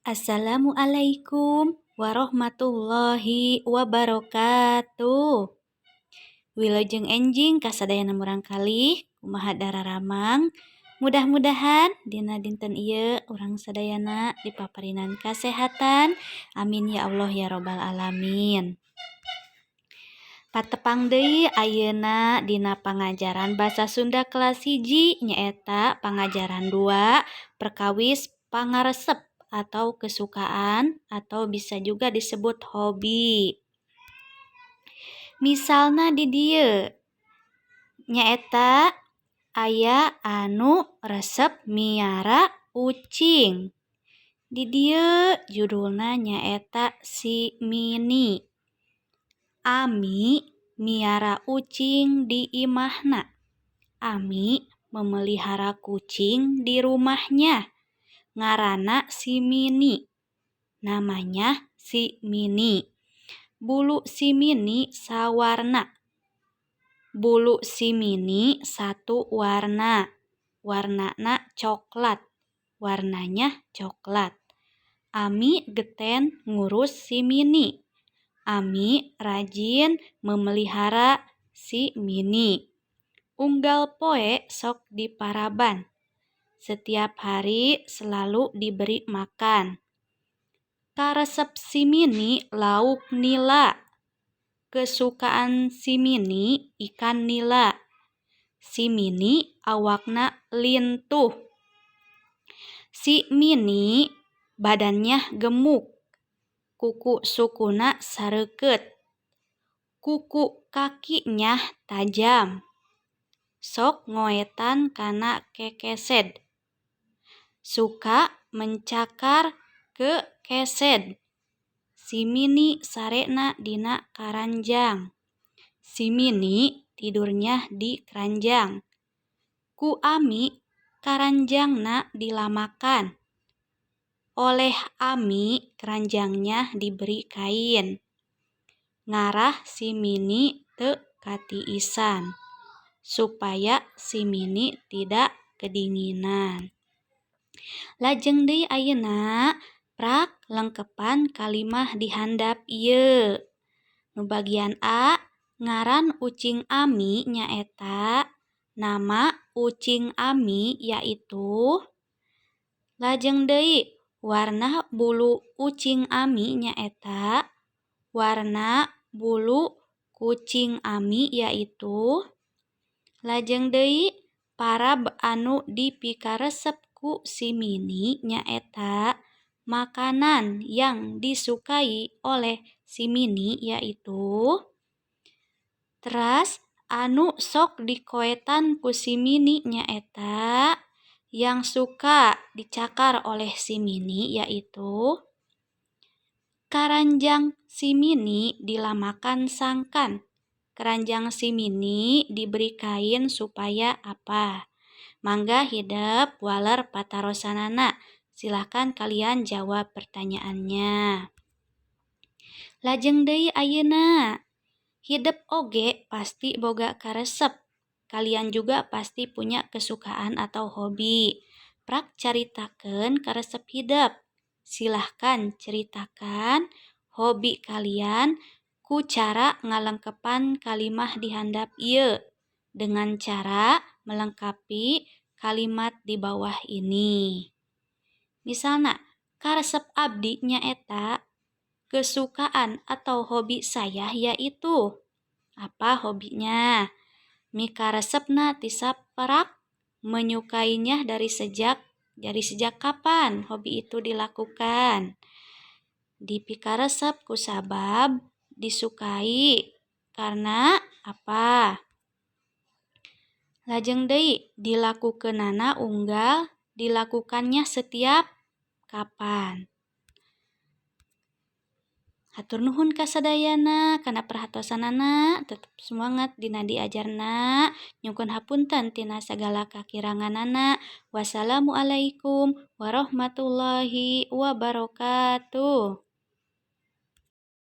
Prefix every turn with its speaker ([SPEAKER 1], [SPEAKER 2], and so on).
[SPEAKER 1] Assalamualaikum warahmatullahi wabarakatuh. Wilujeng enjing kasadayana murangkalih, kumaha dararamang? Mudah-mudahan dina dinten ieu urang sadayana dipaparinan kasehatan. Amin ya Allah ya robbal alamin. Patepang deui ayeuna dina pangajaran basa Sunda kelas 1, nyaeta pangajaran 2, perkawis pangaresep atau kesukaan atau bisa juga disebut hobi. Misalna di dieu nyaeta aya anu resep miara ucing. Di dieu judulna nyaeta Si Mini. Ami miara ucing di imahna. Ami memelihara kucing di rumahnya. Ngaranna si Mini. Namanya si Mini. Bulu si Mini sawarna. Bulu si Mini satu warna. Warnana coklat. Warnanya coklat. Ami geten ngurus si Mini. Ami rajin memelihara si Mini. Unggal poe sok diparaban. Setiap hari selalu diberi makan. Karesep si Mini lauk nila. Kesukaan si Mini ikan nila. Si Mini awakna lintuh. Si Mini badannya gemuk. Kuku sukuna sareukeut. Kuku kakinya tajam. Sok ngoetan kana kekesed. Suka mencakar ke kesed. Si Mini sarena dina karanjang. Si Mini tidurnya di keranjang. Ku Ami karanjangna dilamakan. Oleh Ami keranjangnya diberi kain. Ngarah si Mini teu katiisan. Supaya si Mini tidak kedinginan. Lajeng deui ayeuna prak lengkepan kalimah di handap ieu. Nu bagian A, ngaran ucing Ami nyaeta, nama ucing Ami yaitu. Lajeng deui, warna bulu ucing Ami nyaeta, warna bulu kucing Ami yaitu. Lajeng deui, parab anu dipikaresep ku si Mini nyaeta, makanan yang disukai oleh si Mini yaitu. Teras anu sok dikoetan ku si Mini nyaeta, yang suka dicakar oleh si Mini yaitu. Karanjang si Mini dilamakan sangkan. Keranjang si Mini diberi kain supaya apa? Mangga hidep waler patarosanana. Silahkan kalian jawab pertanyaannya. Lajeng deui ayeuna. Hidep oge pasti boga karesep. Kalian juga pasti punya kesukaan atau hobi. Prak caritakeun karesep hidep. Silahkan ceritakan hobi kalian ku cara ngalengkepan kalimah di handap ieu. Dengan cara melengkapi kalimat di bawah ini. Misalna, karesep abdi nyaeta, kesukaan atau hobi saya yaitu. Apa hobinya? Mikaresepna ti saprak, menyukainya dari sejak kapan hobi itu dilakukan? Dipikaresep kusabab, disukai karena apa? Lajeng deui, dilakukeunana unggal, dilakukannya setiap kapan? Hatur nuhun kasadayana kana perhatosanana, tetep semangat dina diajarna. Nyungkeun hapunten tina sagala kakiranganana. Wassalamualaikum warahmatullahi wabarakatuh.